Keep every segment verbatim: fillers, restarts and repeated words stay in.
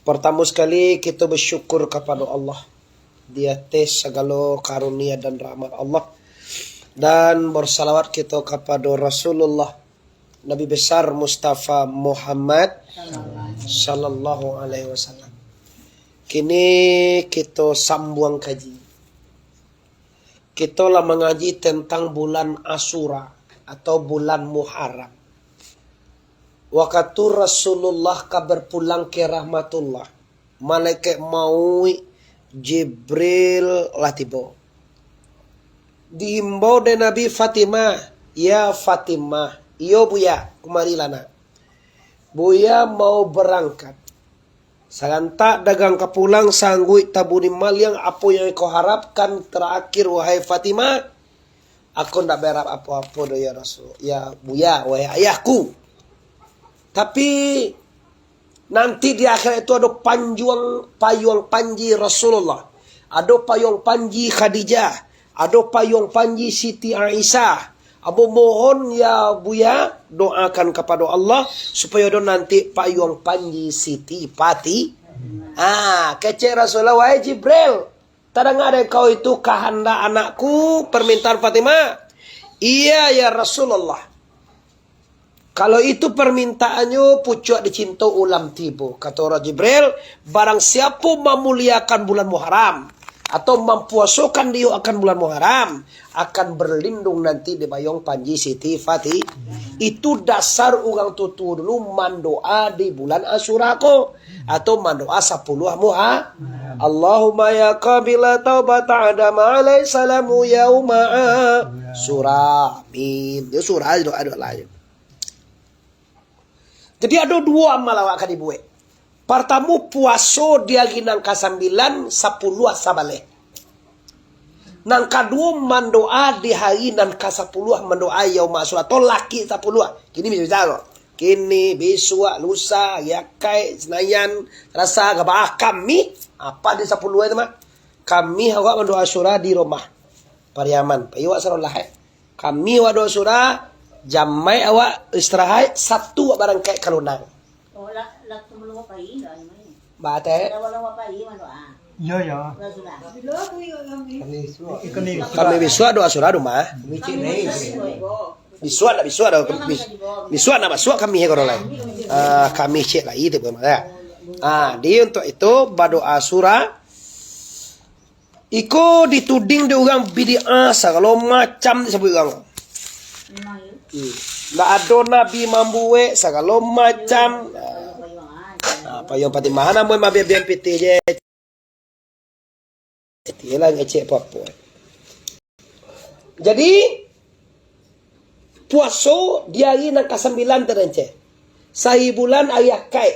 Partamo sakali, kito basyukur kapado Allah di ateh sagalo karunia dan rahmat Allah, dan bersalawat kito kapado Rasulullah, Nabi Besar Mustafa Muhammad sallallahu alaihi wasallam. Kini kito sambuang kaji. Kito lah mangaji tentang bulan Asyura atau bulan Muharram. Wakatu Rasulullah ka berpulang ka rahmatullah, malaikat mauik Jibril lah tibo. Diimbau dek Nabi, "Fatimah, ya Fatimah." "Iyo, Buya, kumarilah, Nak." "Buya mau barangkat. Sagantak dagang ka pulang, sangguik tabuni maliang, apo yang kau harapkan tarakhir, wahai Fatimah?" "Aku ndak baharap apo-apo doh, ya Rasul, ya Buya, wahai ayahku. Tapi, nanti di akhirat itu ado panjuang, payuang panji Rasulullah, ado payuang panji Khadijah, ado payuang panji Siti Aisyah. Ambo mohon, ya Buya, doakan kapado Allah, supayo ado nanti payuang panji Siti Fati-" Ah, kecek Rasulullah, "Wahai Jibril, tadanga dek kau itu kahandak anakku, permintaan Fatimah?" "Iya, ya Rasulullah. Kalau itu permintaannyo, pucuak dicinto ulam tibo." Kato Jibril, "Barang siapo mamuliakan bulan Muharram, atau mampuasokan diyo akan bulan Muharram, akan berlindung nanti di payuang panji Siti Fati." Itu dasar urang tuo-tuo dulu mandoa di bulan Asyura ko, atau mandoa sapuluah Muha-, "Allahumma ya qabila taubat Adam alaihissalamu yauma Asyura." Amin. Yo, Asyura doa-doa lain. Jadi, ado duo amal awak ka dibuek. Partamo, puaso di ari nan kasambilan, sapuluah, sabaleh. Nan kaduo, mandoa di hari nan kasapuluah, mandoa Yauma Asyura, atau laki sapuluah. Kini bisa, bisa, kini, bisuak, lusa, ari Akaik, Sinayan, Salasa, Gabaah, Kamih, apo di sapuluah tu mah? Kamih awak mandoa Asyura di rumah. Pariaman, pai awak sarolah, eh. Kamih awak doa Asyura, Jumaik awak istirahat, Sabtu awak barangkek ka Lunang. Oh, lah, lah sebelum awak pai, dah, ni. Ba teh? Lah, lah awak pai, mandoa. Iyo, iyo. Doa Asyura. Kamih bisuak. Kamih bisuak doa Asyura di rumah. Kamih bisuak. Bisuak ndak bisuak doh. Bis-, bisuak ndak bisuak Kamih ko lai. Ah, Kamih ciek lai tu, Bang, ya. Ah, di untuak itu, badoa Asyura. Iko dituding dek urang bid'ah, sagalo macam disabuik urang. Hmm. Ndak ado Nabi mambuek, sagalo macam. Ah, payuang Fatimah, namuah mabian-bian pitih je. Pitih lah, ngecek apo-apo. Jadi, puaso di ari nan kasambilan tu, Nceh. Sari bulan ari Akaik.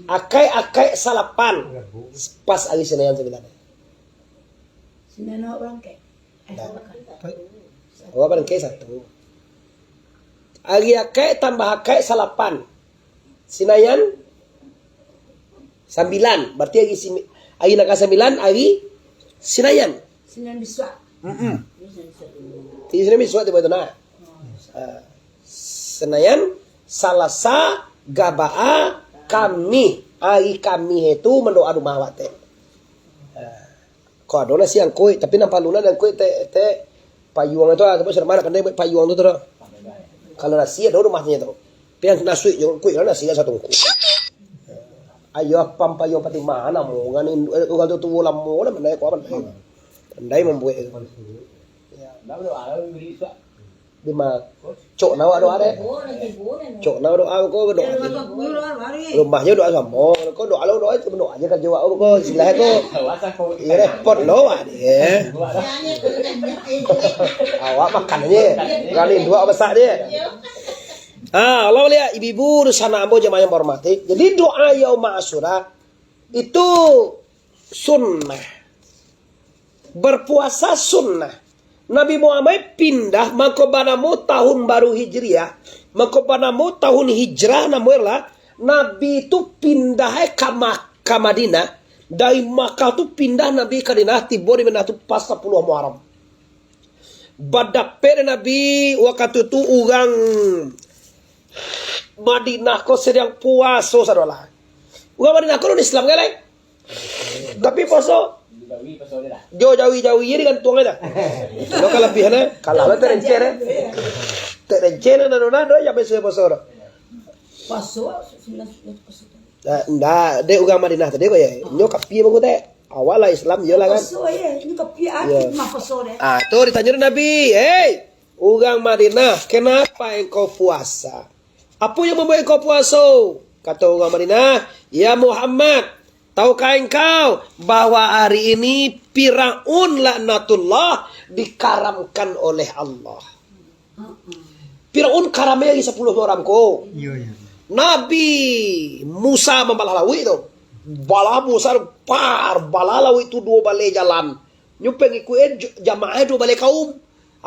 Akaik, Akaik salapan. Pas ari Sinayan sambilan. Sinayan awak barangkek? Eh, ndak. Awak barangkek Sabtu. Ari Akaik tambah Akaik salapan. Sinayan sambilan. Berarti ari Simi-, ari nan kasambilan, ari Sinayan. Sinayan bisuak. Mm-mm. Ari Sinayan bisuak tibo tu nah. Ah, Sinayan, Salasa, Gabaah, Kamih. Ari Kamih itu mandoa rumah awak teh. Ah. Ko ado nasi angkuik, tapi nan palu nan angkuik teh, teh payuang tu lah, tapi sudah mana pandai buek payuang tu, tu dah. Kalau nasi ado rumah nyo tu. Tapi nan nasi jo angkuik lah, nasi lah satungkuik. Ayo, apam payuang Fatimah, namo urang ni, urang tu tuo lamo lah, pandai ko pandai. Pandai mambuek tu. Ya. Di ma-, cok na awak doa deh. Cok na doa ko, doa. Rumahnyo doa samo. Ko doa lo doa itu, doa aja karajo awak ko, silah ko. Iyo, repot lo awak ni, eh. Awak makan aja. Kali dua besar dia. Ah, Allah lihat, ibu-ibu, sanak ambo jamaah yang berhormati. Jadi, doa Yauma Asyura itu sunnah. Berpuasa sunnah. Nabi Muhammad pindah, mako banamo tahun baru Hijriah, mako banamo tahun Hijrah, namo lah, Nabi tu pindah, eh, ka Mak-, ka Madinah, dari Makkah tu pindah Nabi ka Madinah, tibo di Madinah tu pas sapuluah Muharram. Badapek dek Nabi wakatu tu urang Madinah ko sadang puaso sadolah. Urang Madinah ko urang Islam kan, lai? Tapi puaso. Jo jawi-jawi je digantuang aja. Lo kalabihan, eh. Kalah lah terencen, eh. Terencen, nah, nah, nah, doh, sampai sudah puaso, doh. Puaso, sembilan, sembilan puaso. Nah, ndak, dek urang Madinah tadi ko, ya. Nyo kapie bagus, teh. Awak lah Islam, iyolah kan. Puaso, ya. Ini kapie, ah, Iya. mah puaso, deh. Ah, tu ditanyo dek Nabi, "Hei, urang Madinah, kenapa engkau puasa? Apa yang membuat engkau puaso?" Kato urang Madinah, "Ya Muhammad, tahukah engkau bahwa hari ini Firaun laknatullah dikaramkan oleh Allah?" Firaun karamnyo hari sapuluah Muharram ko. Iyo, iyo. Nabi Musa mambalah lauik tu. Balah Musa tu, par, balah lauik tu duo baleh jalan. Nyo pangikuik e, j-, jamaah e duo baleh kaum.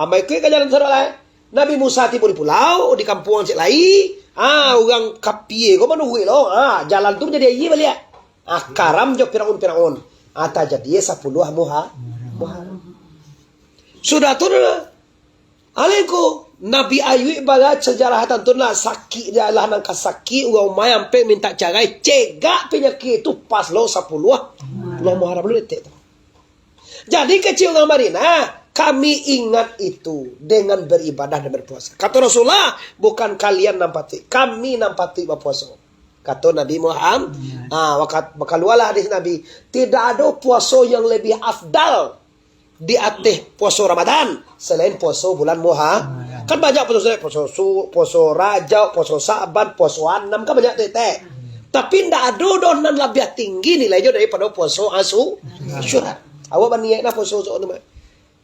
Amai ikuik ka jalan sadolah. Nabi Musa tibo di pulau, di kampuang cek lai. Ah, urang kapie ko manuruik lo. Ah, jalan tu jadi aia baliak. Ah, karam jo Firaun-Firaun. Ah, tajadi sapuluah Muha-, Muharram. Sudah tu, nah, Alengku, Nabi Ayub ibarat sejarah tantu lah sakik, dia lah nan ka sakik, urang umai ampek mintak carai, cegak panyakik tu pas lo sapuluah, lo Muharram lo detek tu. Jadi kecek urang Madinah, kami ingat itu dengan beribadah dan berpuasa. Kato Rasulullah, bukan kalian nan patuik, kami nan patuik bapuaso. Kato Nabi Muhammad, ah, waka-, kaluarlah hadis Nabi, tidak ada puaso yang lebih afdal di ateh puaso Ramadan, salain puaso bulan Muha-, kan banyak puaso sunnah, puaso su-, puaso Rajab, puaso Sa'ban, puaso anam, kan banyak tu, teh. Tapi ndak ado doh nan labiah tinggi nilainyo daripado puaso Asu-, Asyura. Awak baniaik lah puaso tu, mah.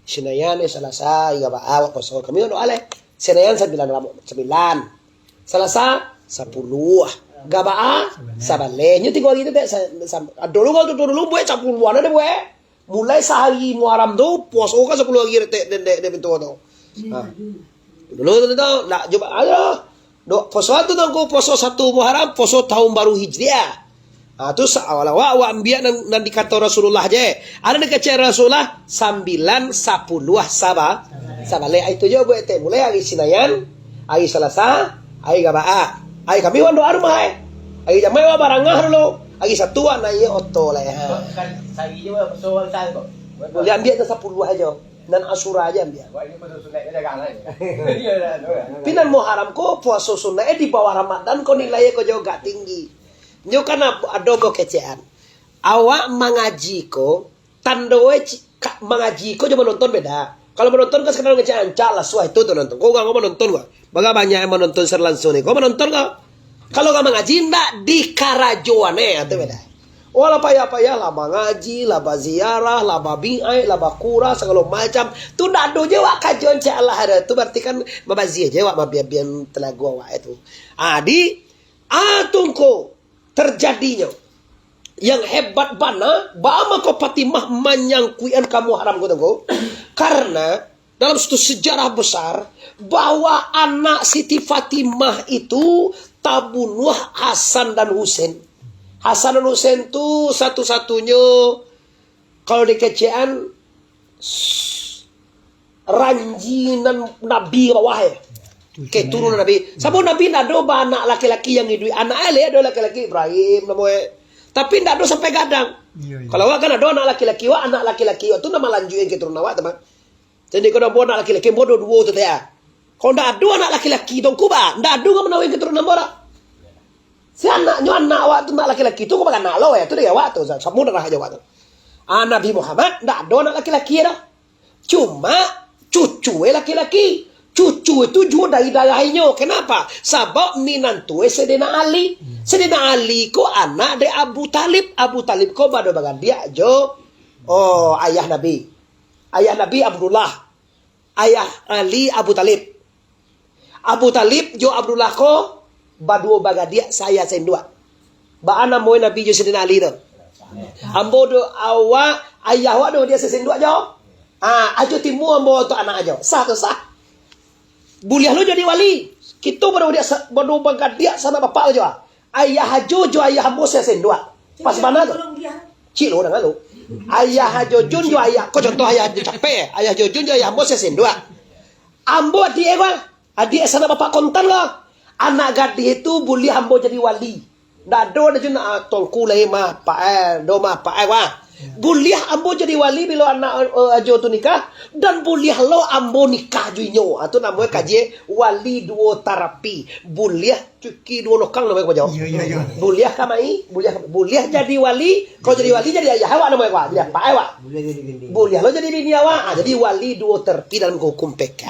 Sinayan, eh, Salasa, Gabaa, awak puaso. Kami doa leh. Sinayan sambilan ram-, sambilan. Salasa, sapuluah. Gabaa, sabaleh. Nyo tigo hari tu, teh, sa-, sa-, dulu kalau tu dulu buek sapuluahan ado buek. Mulai sahari Muharram tu, puaso kan sapuluah hari dek, dek, dek, dek pintu tu. Ha. Dulu tu, tu, nak cubo, ayo. Dok, puaso tu nangko puaso satu Muharram, puaso tahun baru Hijriah. Ha, tu sa-, awak, awak ambiak nan, nan dikato Rasulullah je. Ado nan kecek Rasulullah, sambilan, sapuluah, saba-, sabaleh. Itu jo buek teh. Mulai hari Sinayan, hari Salasa, hari Gabaa. Hari Kamih wan doa rumah, eh. Hari Jamaik wan barangah dulu. Hari Sabtu wan naiak oto lah, eh. Buliah ambiak nan sapuluah ajo. Nan Asyura ajo ambiak. Tapi nan Muharram ko, puaso sunaik, eh, di bawah Ramadan ko nilai ko jo agak tinggi. Nyo kan ado, ado kecekan. Awak mangaji ko, Tando e ci-, ka-, mangaji ko jo manonton beda. Kalau manonton kan sakadar ngecek ancak lah, suah itu tu nonton. Ko urang ko manonton ko. Bara banyak yang manonton secara langsung ni. Ko manonton ko. Kalau urang mangaji ndak dikarajoan e, itu beda. Oh, lah payah-payah lah mangaji, lah baziarah, lah babiaik, lah bakura, sagalo macam. Tu ndak ado je wak kajoan cak Allah ada. Tu berarti kan mabazia je wak mabian-bian tenago awak itu. Ah, di, ah, tungko. Terjadinyo. Yang hebat bana, baa mangko Fatimah manyangkuikan ka Muharram ko tu, Ngku? Karena dalam satu sejarah besar, bahwa anak Siti Fatimah itu tabunuah Hasan dan Husain. Hasan dan Husain tu satu-satunyo, kalau dikecekan, ranji nan Nabi bawah e. Keturunan Nabi. Sabab Nabi ndak ado baanak laki-laki yang iduik. Anak e lai ado laki-laki, Ibrahim namo e. Tapi ndak ado sampai gadang. Iyo, iyo. Kalau awak kan ado anak laki-laki awak, anak laki-laki awak tu nan malanjuikan keturunan awak tu, mah. Jadi kalau ambo anak laki-laki, ambo duo-duo tu, teh, ah. Kalau ndak ado anak laki-laki tu, Ngku, ba, ndak ado urang manaruihkan keturunan ambo dah. Si anaknyo anak awak tu, anak laki-laki tu, Ngku, baranak lo, eh, tu dari awak tu, samo darah jo awak tu. Ah, Nabi Muhammad ndak ado anak laki-laki dah. Cuma, cucu e laki-laki. Cucu itu juo dari darah inyo. Kenapa? Sabab minantu e Saidina Ali. Saidina Ali ko anak dek Abu Talib. Abu Talib ko bado bagadiak jo, oh, ayah Nabi. Ayah Nabi Abdullah. Ayah Ali Abu Talib. Abu Talib jo Abdullah ko baduo bagadiak saayah sainduak. Baa namo Nabi jo Saidina Ali tu? Ambo do awak, ayah awak do dia sainduak jo. Ah, ajo timu ambo tu anak ajo. Sah tu sah. Buliah lo jadi wali. Kito baduo dia sa-, baduo bagadiak sanak bapak ajo. Ayah ajo jo ayah ambo sainduak. Pas bana tu. Cik lo danga lo. Ayah ajo Jun jo ayah, ko contoh ayah ajo capek. Ayah ajo Jun jo ayah ambo sainduak. Ambo adiak e ko, adiak sanak bapak kontan ko. Anak gadih tu buliah ambo jadi wali. Ndak ado, ado juo nak, ah, tuangku lai mah, Pak, eh, do mah, Pak, eh, wah. Buliah ambo jadi wali bilo anak, eh, ajo tu nikah, dan buliah lo ambo nikah jo inyo. Ah, tu namonyo kaji wali duo tarapi. Buliah cuki duo lokang namonyo ko jawab. Iyo, iyo, iyo. Buliah ka mai, buliah, buliah jadi wali, kalau jadi wali jadi ayah awak namonyo ko, jadi apak awak. Buliah jadi bini. Buliah lo jadi bini awak. Ah, jadi wali duo tarapi dalam hukum P K.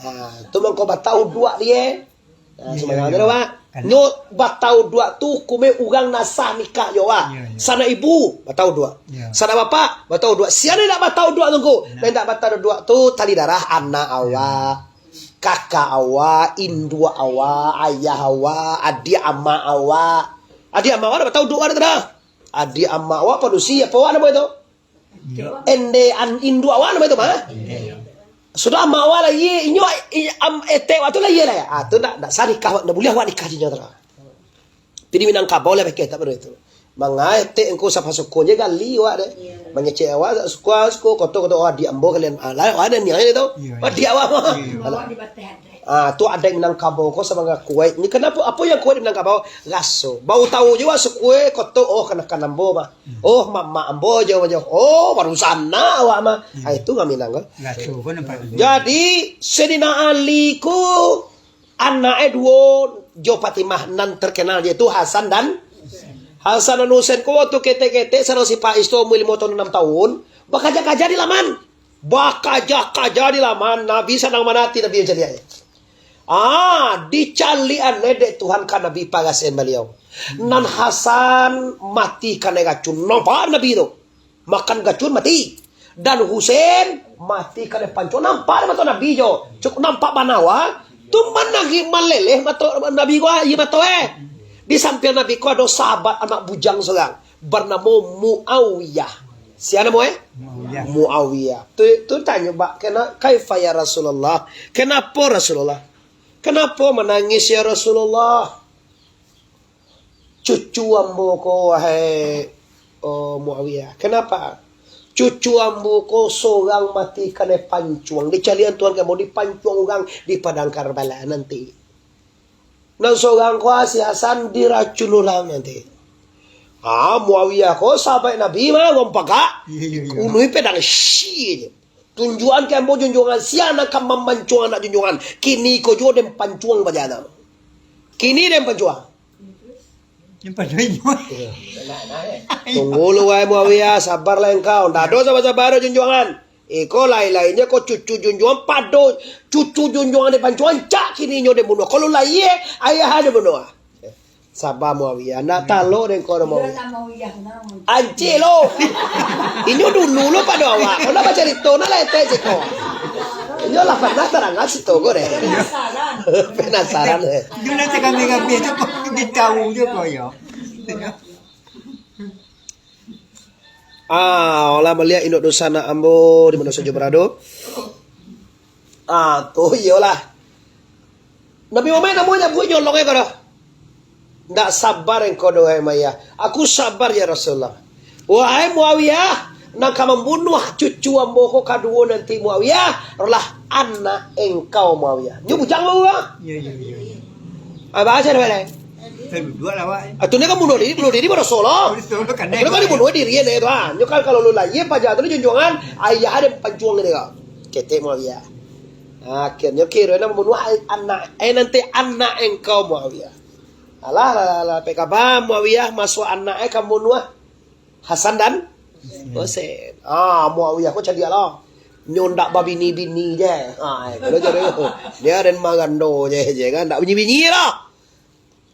Ah, tu mangko batauduak dia. Nah, iyo, sumbayang iyo. Ado, Pak. Kan. Nyo batauduak tu hukumnyo urang nan sah nikah jo, Pak. Iyo, iyo. Sanak ibu batauduak. Iyo. Sanak bapak batauduak. Sia nan indak batauduak tu, Ngku? Nah. Nan indak batauduak tu tali darah anak awak, kakak awak, induak awak, ayah awak, adiak amak awak. Adiak amak awak batauduak awak tu dah. Adiak amak awak padusi apo awak namo itu? Ende an-, induak awak namo itu mah? Sudah amak awak lahia, inyo, i-, am-, etek awak tu lahia lah. Ah, tu ndak, ndak sah nikah awak, ndak buliah awak nikah jo inyo tu lah. Tapi di Minangkabau lah pakai tak perlu itu. Manga etek Ngku sapasuko je gali awak deh. Mangecek awak suko-suko, koto-koto, oh, adiak ambo kalian. Ah, lah, awak ado niat tu. Iyo, iyo. Adiak awak mah. Iyo, iyo. Alah. Ah, tu adaik Minangkabau ko samangat kuaik. Ni kanapo, apo nan kuaik di Minangkabau? Raso. Baru tahu juo suko e, koto, oh, kanakan ambo mah. Hmm. Oh, mamak ambo jo, jo. Oh, baru sanak awak mah. Hmm. Ah, itu urang Minang ko. Raso ko nampak dulu. Jadi, Saidina Ali ko anak e duo jo Fatimah nan terkenal, yaitu Hasan dan Hasan dan Husain ko waktu ketek-ketek, sadang si Faiz tu umua limo tahun, anam tahun, bakaja-kaja di laman. Bakaja-kaja di laman, Nabi sadang mananti, Nabi mancaliak. Ah, dicaliak aneh dek Tuhan ka Nabi parasaan baliau. Nan Hasan mati kanai racun, nampak Nabi tu. Makan racun mati. Dan Husain mati kanai pancuang, nampak dek mato Nabi jo. Cukuik nampak bana, wah. Tu manangih maleleh mato Nabi ko, aia mato, eh. Di sampiang Nabi ko ado sahabat anak bujang surang. Banamo Muawiyah. Sia namo e? Muawiyah. Muawiyah. Tu, tu tanyo bak, kena, "Kaifa ya Rasulullah?" Kenapo Rasulullah? Kenapo manangih ya Rasulullah? Cucu ambo ko, wahai, oh, Muawiyah. Kenapa? Cucu ambo ko sorang mati kanai pancuang. Dicaliak Tuhan ka ambo dipancuang urang di padang Karbala nanti. Nan sorang ko si Hasan diracun urang nanti. Ah, Muawiyah ko sahabat Nabi mah, urang pagak. Iyo, iyo, iyo. Unuhi pedang, shi je. Tunjuakan ka ambo junjuangan, sia nan ka mamancuang anak junjuangan. Kini ko juo den pancuang bajana. Kini den pancuang. Yang pancuang. Iyo. Tunggu lu, wahai Muawiyah, sabarlah engkau. Ndak ado saba-saba doh junjuangan. Iko lai-lainnyo ko cucu junjuangan pado, cucu junjuangan di pancuang, cak kini nyo den bunuah. Kalau lahia, ayah den bunuah. Saba Muawiyah, nak talok den ko Muawiyah. Ancik lo. Inyo dulu lo pado awak. Kau nak bacarito, nak letek siko. Inyo lah pernah tarangan situ ko deh. Penasaran. Penasaran, eh. Inyo nak cakap ngambia tu, kau tahu je kau, yo. Ah, olah maliek induak dunsanak ambo di mano sajo barado. Ah, tu iyolah. Nabi Muhammad namo nyabuik nyolong e ko doh. Ndak sabar engkau doh, wahai Muawiyah. Aku sabar, ya Rasulullah. Wahai Muawiyah, nan ka mambunuah cucu ambo ko kaduo nanti Muawiyah, adalah anak engkau Muawiyah. Nyo bujang lo, ah. Iyo, iyo, iyo, iyo. Ah, bahaso dah, Bang? Kan duduak lah, Wak. Ah, tu ni kan bunuh diri, bunuh diri badoso lo. Badoso lo kan, eh. Kiro kan dibunuh diri ni tu, ah. Nyo kan kalau lu lahia paja tu ni junjuangan, ayah den pancuang ni kau. Ketek Muawiyah. Akhirnyo kiro nak mambunuah anak, eh, nanti anak engkau Muawiyah. Alah, alah, alah, alah, pek kaba Muawiyah masuak anak e ka mambunuah Hasan dan Husain. Ah, Muawiyah ko cadiak lah. Nyo ndak babini-bini je. Ah, eh, kalau caro tu. Dia den magando je, je kan. Ndak bunyi-bunyi lah.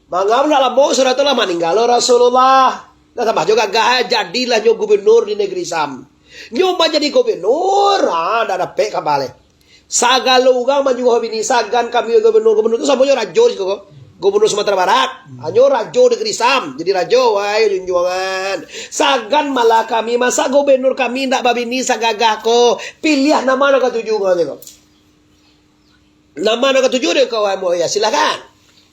Mangam ndak lamo sudah tu lah maninggal lo Rasulullah. Dah tambah jo gagah, eh, jadilah nyo gubernur di negeri Syam. Nyo manjadi gubernur, ah, ndak dapek kaba lai. Sagalo urang manjuruah bini, sagan kami gubernur, gubernur tu samo jo rajo di siko ko. Gubernur Sumatera Barat, hanyo rajo negeri Syam, jadi rajo, wahai junjuangan. Sagan malah kami, masa gubernur kami ndak babini sagagah ko. Piliah nan ma nan katuju kau ko. Nan ma nan katuju dek kau, wahai Muawiyah, silakan.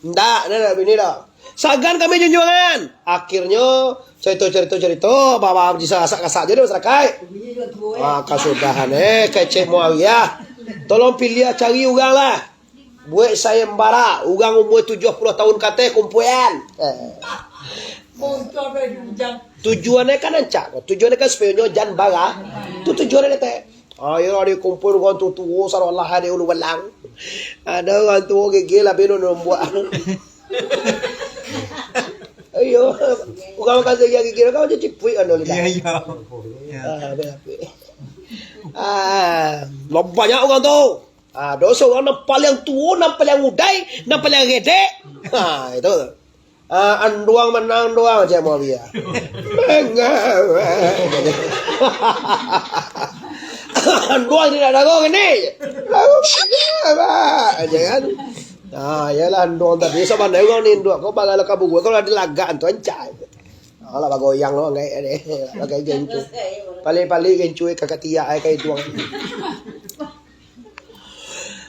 Ndak, ndak, ndak bini dah. Sagan kami junjuangan. Akhirnyo, carito-carito-carito, bawa disasak-sasak je deh masyarakat. Ah, kasudahan, eh, kecek Muawiyah. Tolong piliah cari urang lah. Buek sayembara, urang umua tujuah puluah tahun ka ateh kumpuan. Eh. Tujuannyo kan rancak ko. Tujuannyo kan supayo nyo jan bara. Tu tujuannyo teh. Ayo dikumpul urang tuo-tuo, sarolah di ulu balang. Ado urang tuo gigi lah bino nombuak. Ayo, urang makan sajo gigi, kan macam cipuik kan lidah. Iyo, iyo. Iyo. Ah, banyak urang tu. Ah, doso urang nan paliang tuo, nan paliang udai, nan paliang gedek. Ha, itu. Ah, anduang manang doang, cek Muawiyah. Mangga. Anduang tidak dago kini. Lagu apa? Aja kan. Ah, iyalah anduang tadi. Sabananyo urang ni induak ko bala ka buruak, kalau ado lagak tu ancak. Alah bagoyang lo, ngai, ngai gencu. Pali-pali gencu, kakak tiak, ai, kai tuang.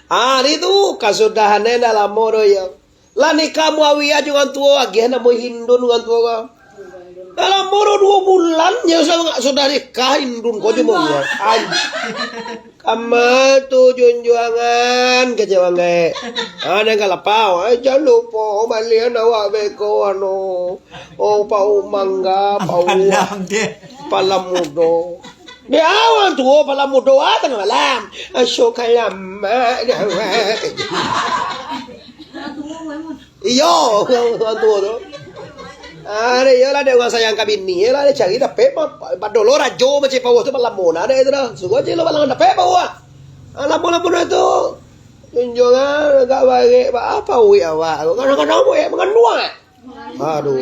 Ah, di tu, kasudahan e ndak lamo doh, yo. Lah nikah Muawiyah jo urang tuo, agiah namo Hindun urang tuo ko. Ndak lamo doh, duo bulan, yo, sa-, sudah nikah Hindun ko jo Muawiyah. Ai. Kama tu junjuangan, kecek urang gaek. Ah, nan ka lapau, ai, jan lupo, balian awak beko, anu. Oh, pau mangga, pau Palam dia. Palam mudo. Dia awak tuo, palam mudo, ah, tangah malam. Asok kalam, ah, dia awak. Iyo, urang tuo tu. Ah, dek, iyolah, dek urang sayang ka bini, iyolah, dek cari dapek, pa-, pa-, padolo rajo macam pawo tu, palamo nah, dek tu dah. Suruah je lo balangan dapek pawo. Ah, lamo-lamo dah tu. Junjuangan agak barek, ba-, apa uik awak? Kadang-kadang uik manganduang, eh. Aduh,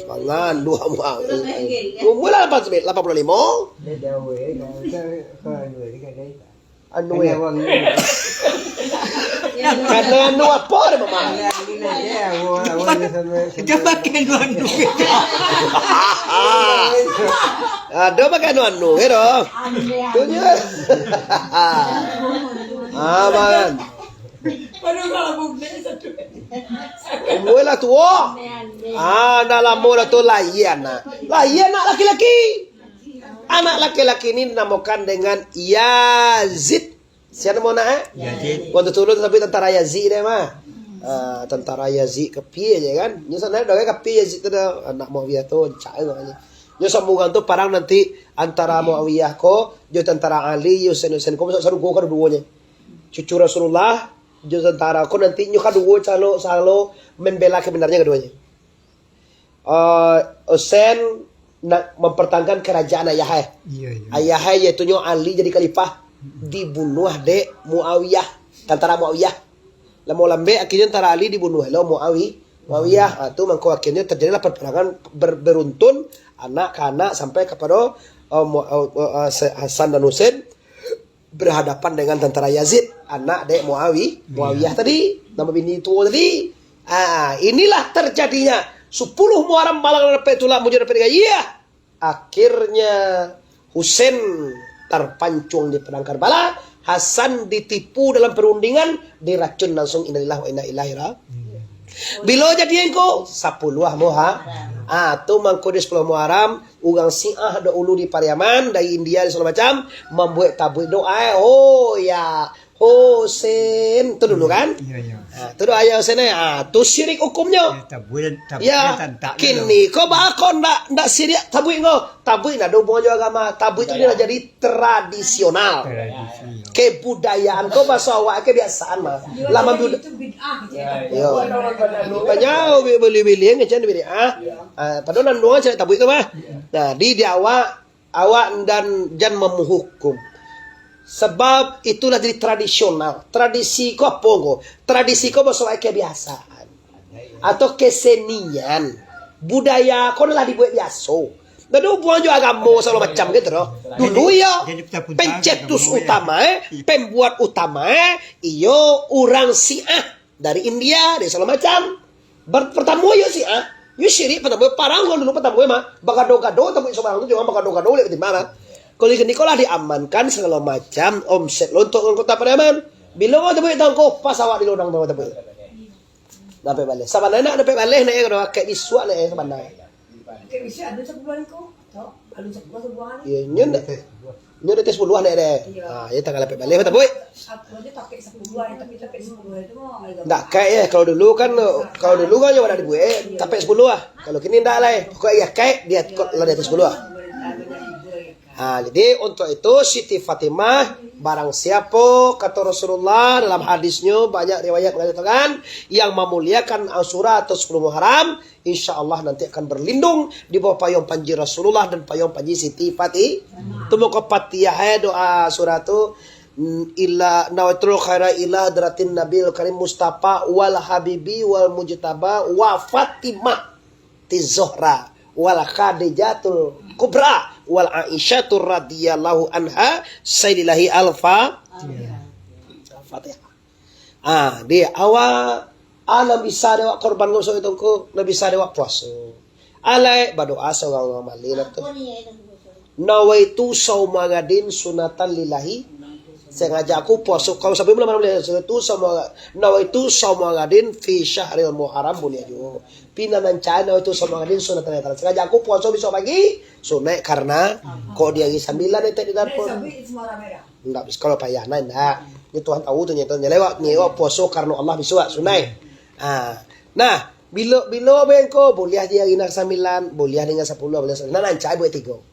manganduang, ah. Umur lah lapan, lapan puluh limo. Anu, eh. Karena anu apa dia, Mama? Dia pakai anu-anu. Ada pakai anu-anu, gitu. Tunjuk. Aman. Umur lah tuo. Ah, ndak lamo dah tu lahia anak. Lahia anak laki-laki. Anak laki-laki ni dinamokan dengan Yazid. Sia namo anak, eh? Yazid. Waktu dulu tasabuik tentara Yazid deh, mah. Ah, tentara Yazid kapia je kan. Nyo sana dah kapia Yazid tu dah. Anak Muawiyah tu, cak tu. Nyo samo urang tu parang nanti antara Muawiyah ko, jo tentara Ali, jo Husain, Husain ko, masuk sarugo kaduo-duonyo. Cucu Rasulullah, jo tentara ko nanti nyo kaduo calo, salo membela kebenarnya kaduonyo. Eh, Husain nak mempertahankan kerajaan ayah, eh. Iya, iya. Ayah, eh, yaitu nyo Ali jadi khalifah, dibunuh dek Muawiyah, tentara Muawiyah. Lamo lambek, akhirnyo tentara Ali dibunuh lo Muawi-, Muawiyah. Ah, tu mangko akhirnyo terjadilah perperangan ber-, beruntun, anak ka anak sampai kepada, eh, Mu-, eh, eh, Hasan dan Husain berhadapan dengan tentara Yazid, anak dek Muawi-, Muawiyah tadi, namo bini tuo tadi. Ah, inilah terjadinya sapuluah Muharram balang dapek tulak, mujur dapek digayah. Akhirnya Husain terpancung di padang Karbala, Hasan ditipu dalam perundingan, diracun langsung, innalillahi wa inna ilaihi ra-, Bilo jadinyo ko? Sapuluah Muha-, ah, tu mangko di sapuluah Muharram, urang Syiah dahulu di Pariaman, dari India, di segala macam, mambuek tabuik doa, eh, oh, ya Husain, tu dulu kan? Iya, iya. Ah, tu doa ya Husain, eh. Ah, tu syirik hukumnyo. Ya, tabuik, tabuik. Ya, kini ko baa ko ndak, ndak syirik tabuik ko? Tabuik ndak ado hubungan jo agama. Tabuik tu lah jadi tradisional. Tradisional. Kebudayaan ko baso awak kebiasaan mah. Lah mambi-, yo. Banyak beli-beli yang macam bid'ah. Ah, padahal nan doang cari tabuik tu mah. Nah, di, di awak, awak dan jan menghukum. Sebab itulah jadi tradisional. Tradisi ko apo ko? Tradisi ko baso awak kebiasaan. Atau kesenian, budaya ko lah dibuek biaso. Ndak ado hubungan jo agamo sagalo macam gitu doh. Dulu iyo, pencetus utama, eh, pembuat utama, eh, iyo urang Syiah dari India, dari sagalo macam. Ber-, pertamo iyo Syiah, iyo syirik pertamo, parang urang dulu pertamo mah, bagado-gado tabuik sabarang tu, jangan bagado-gado lek ketimbang lah. Kalau di sini ko lah diamankan sagalo macam, omset lo untuk anggota Pariaman. Bilo ko tabuik tangko, pas awak di lodang tu tabuik. Dapek baleh. Sabananyo nak dapek baleh, nak, eh, kalau akek bisuak, nak, eh, sabananyo. Kayak bisa ada sepuluhan ko. Tau? Ada sepuluh sebuah ni. Iya, nyo ndak. Nyo di atas sepuluh dek deh. Iya. Ah, ya tanggal dapek balik, betul, boy? Aku aja pakai sepuluhan, tapi pakai sepuluhan itu mah agak. Ndak kayak ya, kalau dulu kan, kalau dulu kan nyo ada dibuat, eh, tapi sepuluh lah. Kalau kini ndak lah, eh. Pokoknya ya kayak di at-, kok lah di atas sepuluh lah. Ah, jadi untuk itu Siti Fatimah, barang siapa, kata Rasulullah dalam hadisnya, banyak riwayat mengatakan, yang memuliakan Asyura atau sepuluh Muharram, insya Allah nanti akan berlindung di bawah payung panji Rasulullah dan payung panji Siti Fatih. Tu mako Fatihah, eh, doa Asyura tu, mm, ila nawaitul khaira ila hadratin Nabil Karim Mustafa wal Habibi wal Mujtaba wa Fatimah tiz Zahra wal Khadijatul Kubra wal Aisyatu radhiyallahu anha sayyidilahi alfa. Fatihah. Ah, di awak, ah, nan bisa dek awak korban ko, so itu ko, nan bisa dek awak puaso. Alai, badoa surang urang malin lah tu. Nawaitu sauma gadin sunatan lillahi. Sengaja aku puaso. Kalau sampai bulan malam dia, nawaitu sauma, nawaitu sauma gadin fi syahril Muharram, boleh juga. Pina nan cai nawaitu sauma gadin sunatan lillahi. Sengaja aku puaso besok pagi, sunaik karena kok di hari sambilan itu di dapur. Ndak bisa kalau payah, nah, ndak. Ni Tuhan tahu tu, nyo tu. Nyo lewat, nyo lewat puaso karano Allah bisuak, sunaik. Ah. Nah, bilo, bilo bengko, buliah di hari nan sambilan, buliah dengan sapuluah, buliah sambilan. Nah, nan cai buek tigo.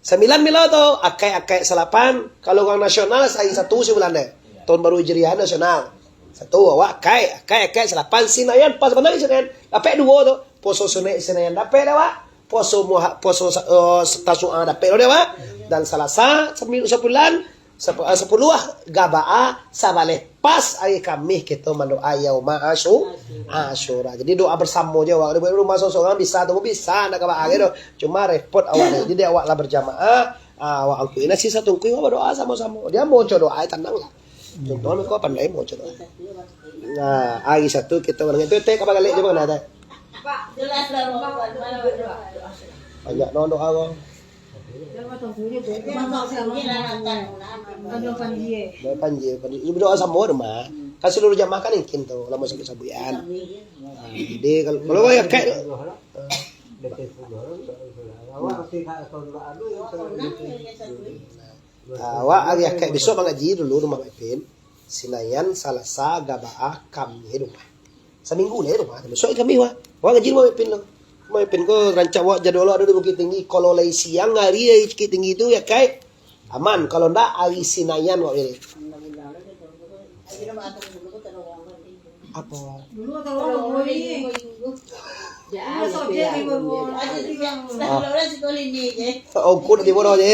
Sambilan bilo tu, akaik-akaik salapan, kalau urang nasional, sahari satu sabulan deh. Tahun baru Hijriah nasional. Satu, awak akaik, akaik, akaik salapan, Sinayan, pas bana Sinayan. Dapek duo tu, puaso sunaik Sinayan dapek dek awak. Puaso Muha-, puaso sa-, eh, Tasu'a dapek lo dek awak. Dan Salasa, sami-, sabulan, sap-, eh, sapuluah, Gaba'a, sabaleh pas ari Kamih kito mandoa Yauma Asyu-, Asyura. Jadi doa bersamo je awak. Di rumah sorang-sorang bisa tu, bisa ndak Gaba'a ge doh. Cuma repot awak ni. Jadi awak lah berjamaah, ah, awak angkui nasi satungkui, awak berdoa samo-samo. Dia mau doa, eh, tenang lah. Contoh, kau pandai mau doa. Nah, hari Sabtu kita orang itu teh kabar galak je mana teh. Jelas lah, mau apa, mana berdoa. Banyak doa, doa kau. Doa panji, panji. Berdoa sama rumah. Kan seluruh jamaah kan ingkin tu, lama sabut-sabutan. Nah, jadi kalau, kalau kau ya kayak Awak hari akaik besok mangaji dulu rumah Mak Ipin. Sinayan, Salasa, Gaba'a, Kamih rumah. Saminggu lah rumah. Besok Kamih wah. Awak ngaji rumah Mak Ipin lah. Rumah Mak Ipin ko rancak awak jadwal awak ado di Bukittinggi. Kalau lai siang hari, hari Bukittinggi tu ya kai. Aman. Kalau ndak hari Sinayan awak pilih. Apa? Dulu tahu orang ini. Ya, Oh, kau nanti bodoh je.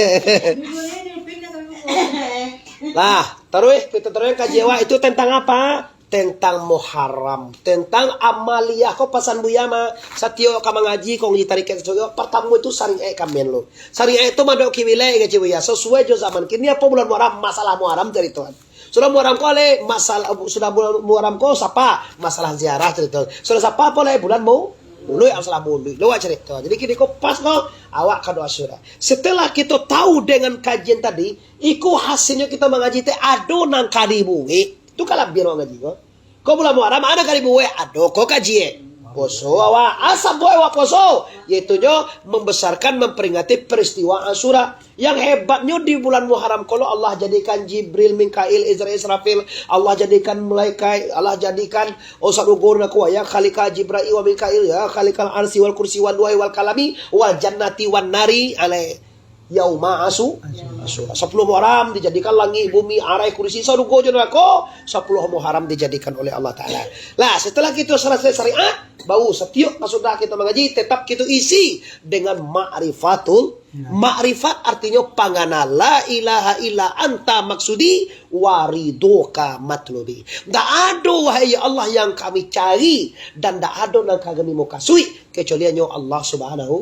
Lah, taruih, kita taruih kaji awak itu tentang apa? Tentang Muharram, tentang amaliah ko pasan Buya mah. Satiok ka mangaji, ko ngaji tarikat satiok, partamo itu syariat kamen lo. Syariat itu madok kibilai ngaji Buya. Sesuai jo zaman kini apa bulan Muharram, masalah Muharram jadi tuan. Sudah Muharram ko alai, masalah, sudah bulan Muharram ko sapa? Masalah ziarah carito. Sudah sapa apo lai bulan Mau-, Maulid, masalah Maulid. Lo carito. Jadi kini ko pas ko, awak ka doa Asyura. Setelah kita tahu dengan kajian tadi, iko hasilnyo kita mangaji teh ado nan ka dibuek. Tu kalabiahan awak ngaji ko. Ko bulan Muharram ado ka dibuek, ado ko kaji. Poso awak, asa buek awak poso, yaitunyo membesarkan, memperingati peristiwa Asyura. Yang hebatnyo di bulan Muharram ko lo Allah jadikan Jibril, Mikail, Izrail, Israfil, Allah jadikan malaikat, Allah jadikan, oh, sarugo nan kuat, ya khaliqa Jibril wa Mikail, ya khaliqal arsi wal kursi wal luhi wal kalami wal jannati wan nari alai yauma asu, asu. Sapuluh Muharram dijadikan langik, bumi, arai, kursi, sarugo jo narako. Sapuluh Muharram dijadikan oleh Allah Taala. Lah, setelah kita selesai syariat, baru satiok kasudah kita mangaji, tetap kita isi dengan ma'rifatul. Nah. Ma'rifat artinyo pangana la ilaha illa anta maksudi wa ridhoka matlubi. Ndak ado, wahai ya Allah, yang kami cari, dan ndak ado nan kami mukasuik, kecuali hanyo Allah Subhanahu,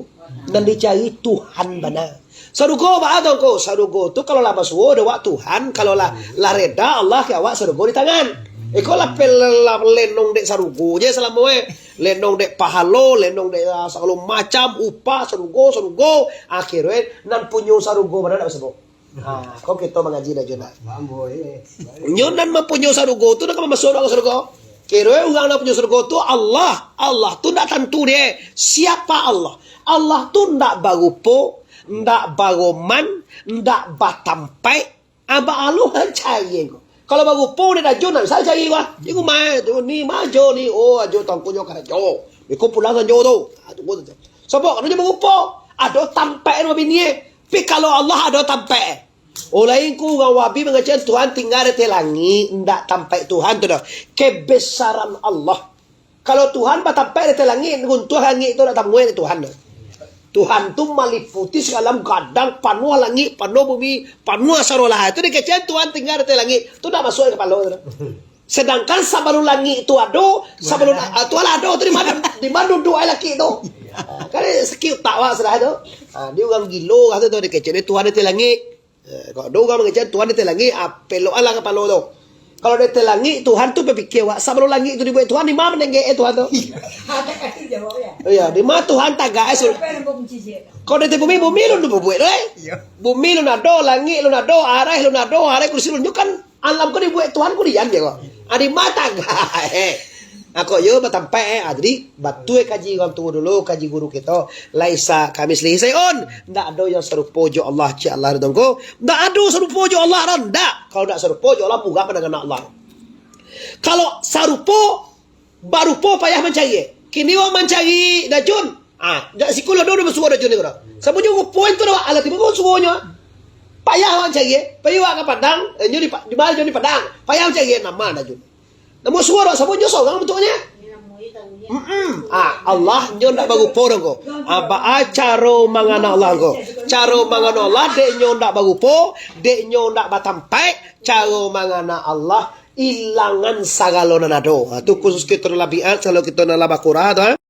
nan dicari Tuhan bana. Sarugo baa tu ko? Sarugo tu kalau lah basuo dek awak Tuhan, kalau lah, lah reda Allah ka awak, sarugo di tangan. Iko lah pel-, lah lenong dek sarugo je salamo eh. Lenong dek pahalo, lenong dek, ah, sagalo macam, upah, sarugo, sarugo. Akhirnyo nan punyo sarugo bana dak basabok. Ha, kau kito mangaji dah Juna. Nyo nan mampunyo sarugo tu nak mamasuak ka sarugo. Kiro urang nan punyo sarugo tu Allah. Allah tu ndak tantu deh. Siapa Allah? Allah tu ndak barupo, ndak baroman, ndak batampaik. Abah Allah nan cari ko. Kalau barupo dek Dajun, ndak bisa cari ko. Di rumah tu, ni mah ajo ni, oh, ajo tongkonyo karajo. Iko pulang sanjo tu. Ah, tunggu sajo. Sabab kalau nyo barupo, ado tampaik dek bini e. Tapi kalau Allah ado tampaik. Ulai ko urang Wahabi mangecek Tuhan tingga di ateh langik, ndak tampaik Tuhan tu doh. Kebesaran Allah. Kalau Tuhan batampaik di ateh langik, runtuah langik tu ndak tamuai dek Tuhan tu. Tuhan tu maliputi sagalo gadang, panuah langik, panuah bumi, panuah sarolah. Itu dikecek Tuhan tingga di ateh langik, tu ndak masuak di kapalo tu doh. Sedangkan sabalun langik tu ado, sabalun, ah, Tuhan lah ado tu di ma, di ma duduak laki tu. Ah, kan sakik utak awak sudah tu. Ah, dia urang gilo kata tu, dikecek dia Tuhan di ateh langik. Eh, kalau ado urang mangecek Tuhan di ateh langik, ah, pelokanlah kapalo tu. Kalau di ateh langik, Tuhan tu bapikia, wak, sabalun langik tu dibuek Tuhan, di ma manenggek e Tuhan tu? Iyo, di ma Tuhan tagak e, sur-, kalau di ateh bumi, bumi lun dibuek tu, eh? Iyo. Bumi lun ado, langik lun ado, arah lun ado, arah kursi lun, nyo kan alam ko dibuek Tuhan kudian je ko. Ah, di ma tagak e? Ako yo batampaik e. Ah, jadi, batua kaji urang tuo dulu, kaji guru kito. Laisa kamitslihi syai'un. Ndak ado yang sarupo jo Allah, cek Allah tu ko. Ndak ado sarupo jo Allah, dah. Ndak. Kalau ndak sarupo jo Allah, murah pandangan Allah. Kalau sarupo, barupo payah mancari e. Kini wak mancari Dajun. Ah, dak sikulah dah masuak Dajun ni ko dah. Sabananyo rupo itu dah, alah tibo ko suruahnyo. Payah wak mancari e. Pai wak ka Padang, eh, nyo di Pa-, di ma nyo di Padang. Payah mancari e, nan ma Dajun. Namo suruah, sabab nyo sorang bantuaknyo. Mm-mm. Ah, Allah nyo ndak barupo doh ko. Ah, baa caro mangana Allah ko? Caro mangana Allah, dek nyo ndak barupo, dek nyo ndak batampaik, caro mangana Allah ilangan sagalo nan ado. Ah, tu khusus kito nan lah biat, sagalo kito nan lah bakura tu, eh.